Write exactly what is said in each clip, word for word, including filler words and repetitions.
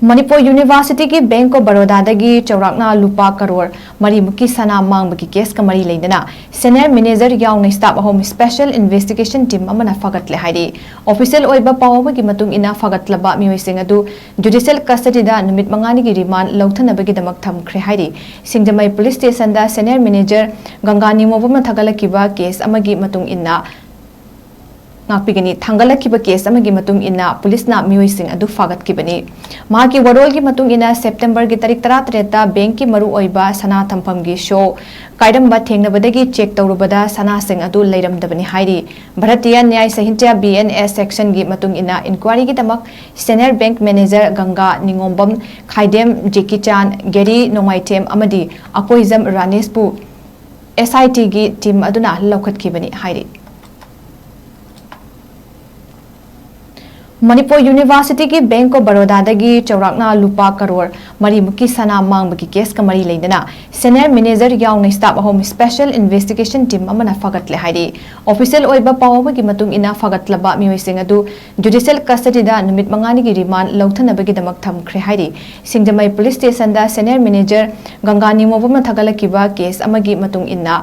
ꯃꯅꯤꯄꯨꯔ ꯌꯨꯅꯤꯚꯔꯁꯤꯇꯤꯒꯤ bank of ꯕꯔꯣꯗꯥꯗꯒꯤ ꯆꯥꯎꯔꯥꯛꯅ ꯂꯨꯄꯥ ꯀꯔꯣꯔ ꯃꯔꯤꯃꯨꯛꯀꯤ ꯁꯅꯥ ꯃꯥꯡꯕꯒꯤ ꯀꯦꯁꯀ ꯃꯔꯤ ꯂꯩꯅꯅ ꯁꯦꯅꯤꯌꯔ ꯃꯦꯅꯦꯖꯔ ꯌꯥꯎꯅ ꯁ꯭ꯇꯥꯐ ꯑꯍꯨꯝ ꯁ꯭ꯄꯦꯁꯦꯜ ꯏꯟꯚꯦꯁꯇꯤꯒꯦꯁꯟ ꯇꯤꯝ ꯑꯃꯅ ꯐꯥꯒꯠꯂꯦ ꯍꯥꯏꯔꯤ꯫ ꯑꯣꯐꯤꯁꯤꯌꯦꯜ ꯑꯣꯏꯕ ꯄꯥꯎ ꯑꯃꯒꯤ ꯃꯇꯨꯡ ꯏꯟꯅ, ꯐꯥꯒꯠꯂꯕ ꯃꯤꯑꯣꯏꯁꯤꯡ ꯑꯗꯨ ꯖꯨꯗꯤꯁꯤꯌꯦꯜ ꯀꯁꯇꯗꯤꯗ ꯅꯨꯃꯤꯠ ꯃꯉꯥꯅꯤꯒꯤ ꯔꯤꯃꯥꯟꯗ ꯂꯧꯊꯅꯕꯒꯤꯗꯃꯛ ꯊꯝꯈ꯭ꯔꯦ ꯍꯥꯏꯔꯤ꯫ ꯁꯤꯡꯖꯃꯩ ꯄꯨꯂꯤꯁ ꯁ꯭ꯇꯦꯁꯟꯗ ꯁꯦꯅꯤꯌꯔ ꯃꯦꯅꯦꯖꯔ ꯒꯪꯒꯥ ꯅꯤꯉꯣꯝꯕꯝꯅ ꯊꯥꯒꯠꯂꯛꯈꯤꯕ ꯀꯦꯁ ꯑꯃꯒꯤ ꯃꯇꯨꯡ ꯏꯟꯅ, ꯉꯥꯛꯄꯤꯒꯅꯤ, ꯊꯥꯡꯒꯠꯂꯛꯈꯤꯕ ꯀꯦꯁ ꯑꯃꯒꯤ ꯃꯇꯨꯡ ꯏꯟꯅ ꯄꯨꯂꯤꯁꯅ ꯃꯤꯑꯣꯏꯁꯤꯡ ꯑꯗꯨ ꯐꯥꯒꯠꯈꯤꯕꯅꯤ꯫ ꯃꯍꯥꯛꯀꯤ ꯋꯥꯔꯣꯜꯒꯤ ꯃꯇꯨꯡ ꯏꯟꯅ, ꯁꯦꯞꯇꯦꯝꯕꯔꯒꯤ ꯇꯥꯔꯤꯛ ꯇꯔꯥꯇꯔꯦꯠꯇ ꯕꯦꯡꯛꯀꯤ ꯃꯔꯨꯑꯣꯏꯕ ꯁꯅꯥ ꯊꯝꯐꯝꯒꯤ ꯁꯣ ꯀꯥꯏꯔꯝꯕ ꯊꯦꯡꯅꯕꯗꯒꯤ ꯆꯦꯛ ꯇꯧꯔꯨꯕꯗ ꯁꯅꯥꯁꯤꯡ ꯑꯗꯨ ꯂꯩꯔꯝꯗꯕꯅꯤ ꯍꯥꯏꯔꯤ꯫ ꯚꯥꯔꯇꯤꯌ ꯅ꯭ꯌꯥꯌ ꯁꯥꯍꯤꯇ꯭ꯌ, ꯕꯤ ꯑꯦꯟ ꯑꯦꯁ, ꯁꯦꯛꯁꯟꯒꯤ ꯃꯇꯨꯡ ꯏꯟꯅ ꯏꯟꯀ꯭ꯋꯥꯔꯤꯒꯤꯗꯃꯛ ꯁꯦꯅꯤꯌꯔ ꯕꯦꯡꯛ ꯃꯦꯅꯦꯖꯔ ꯒꯪꯒꯥ ꯅꯤꯉꯣꯝꯕꯝ, ꯈꯥꯏꯗꯦꯝ ꯖꯦꯀꯤ ꯆꯥꯟ, ꯒꯦꯔꯤ ꯅꯣꯡꯃꯥꯏꯊꯦꯝ ꯑꯃꯗꯤ ꯑꯀꯣꯏꯖꯝ ꯔꯥꯅꯦꯁꯄꯨ ꯑꯦꯁ ꯑꯥꯏ ꯇꯤꯒꯤ ꯇꯤꯝ ꯑꯗꯨꯅ ꯂꯧꯈꯠꯈꯤꯕꯅꯤ ꯍꯥꯏꯔꯤ꯫ ꯃꯅꯤꯄꯨꯔ ꯌꯨꯅꯤꯚꯔꯁꯤꯇꯤꯒꯤ ꯕꯦꯡꯛ ꯑꯣꯐ ꯕꯔꯣꯗꯥꯗꯒꯤ ꯆꯥꯎꯔꯥꯛꯅ ꯂꯨꯄꯥ ꯀꯔꯣꯔ ꯃꯔꯤꯃꯨꯛꯀꯤ ꯁꯅꯥ ꯃꯥꯡꯕꯒꯤ ꯀꯦꯁꯀ ꯃꯔꯤ ꯂꯩꯅꯅ ꯁꯦꯅꯤꯌꯔ ꯃꯦꯅꯦꯖꯔ ꯌꯥꯎꯅ ꯁ꯭ꯇꯥꯐ ꯑꯍꯨꯝ ꯁ꯭ꯄꯦꯁꯦꯜ ꯏꯟꯚꯦꯁꯇꯤꯒꯦꯁꯟ ꯇꯤꯝ ꯑꯃꯅ ꯐꯥꯒꯠꯂꯦ ꯍꯥꯏꯔꯤ꯫ ꯑꯣꯐꯤꯁꯤꯌꯦꯜ ꯑꯣꯏꯕ ꯄꯥꯎ ꯑꯃꯒꯤ ꯃꯇꯨꯡ ꯏꯟꯅ, ꯐꯥꯒꯠꯂꯕ ꯃꯤꯑꯣꯏꯁꯤꯡ ꯑꯗꯨ ꯖꯨꯗꯤꯁꯤꯌꯦꯜ ꯀꯁꯇꯗꯤꯗ ꯅꯨꯃꯤꯠ ꯃꯉꯥꯅꯤꯒꯤ ꯔꯤꯃꯥꯟꯗ ꯂꯧꯊꯅꯕꯒꯤꯗꯃꯛ ꯊꯝꯈ꯭ꯔꯦ ꯍꯥꯏꯔꯤ꯫ ꯁꯤꯡꯖꯃꯩ ꯄꯨꯂꯤꯁ ꯁ꯭ꯇꯦꯁꯟꯗ ꯁꯦꯅꯤꯌꯔ ꯃꯦꯅꯦꯖꯔ ꯒꯪꯒꯥ ꯅꯤꯉꯣꯝꯕꯝꯅ ꯊꯥꯒꯠꯂꯛꯈꯤꯕ ꯀꯦꯁ ꯑꯃꯒꯤ ꯃꯇꯨꯡ ꯏꯟꯅ,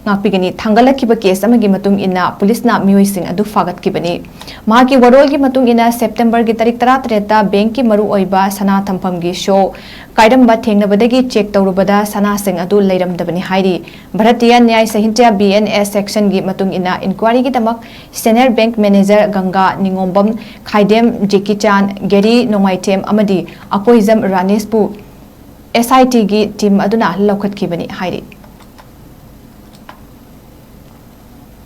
ꯉꯥꯛꯄꯤꯒꯅꯤ, ꯊꯥꯡꯒꯠꯂꯛꯈꯤꯕ ꯀꯦꯁ ꯑꯃꯒꯤ ꯃꯇꯨꯡ ꯏꯟꯅ ꯄꯨꯂꯤꯁꯅ ꯃꯤꯑꯣꯏꯁꯤꯡ ꯑꯗꯨ ꯐꯥꯒꯠꯈꯤꯕꯅꯤ꯫ ꯃꯍꯥꯛꯀꯤ ꯋꯥꯔꯣꯜꯒꯤ ꯃꯇꯨꯡ ꯏꯟꯅ, ꯁꯦꯞꯇꯦꯝꯕꯔꯒꯤ ꯇꯥꯔꯤꯛ ꯇꯔꯥꯇꯔꯦꯠꯇ ꯕꯦꯡꯛꯀꯤ ꯃꯔꯨꯑꯣꯏꯕ ꯁꯅꯥ ꯊꯝꯐꯝꯒꯤ ꯁꯣ ꯀꯥꯏꯔꯝꯕ ꯊꯦꯡꯅꯕꯗꯒꯤ ꯆꯦꯛ ꯇꯧꯔꯨꯕꯗ ꯁꯅꯥꯁꯤꯡ ꯑꯗꯨ ꯂꯩꯔꯝꯗꯕꯅꯤ ꯍꯥꯏꯔꯤ꯫ ꯚꯥꯔꯇꯤꯌ ꯅ꯭ꯌꯥꯌ ꯁꯥꯍꯤꯇ꯭ꯌ, ꯕꯤ ꯑꯦꯟ ꯑꯦꯁ, ꯁꯦꯛꯁꯟꯒꯤ ꯃꯇꯨꯡ ꯏꯟꯅ ꯏꯟꯀ꯭ꯋꯥꯔꯤꯒꯤꯗꯃꯛ ꯁꯦꯅꯤꯌꯔ ꯕꯦꯡꯛ ꯃꯦꯅꯦꯖꯔ ꯒꯪꯒꯥ ꯅꯤꯉꯣꯝꯕꯝ, ꯈꯥꯏꯗꯦꯝ ꯖꯦꯀꯤ ꯆꯥꯟ, ꯒꯦꯔꯤ ꯅꯣꯡꯃꯥꯏꯊꯦꯝ ꯑꯃꯗꯤ ꯑꯀꯣꯏꯖꯝ ꯔꯥꯅꯦꯁꯄꯨ ꯑꯦꯁ ꯑꯥꯏ ꯇꯤꯒꯤ ꯇꯤꯝ ꯑꯗꯨꯅ ꯂꯧꯈꯠꯈꯤꯕꯅꯤ ꯍꯥꯏꯔꯤ꯫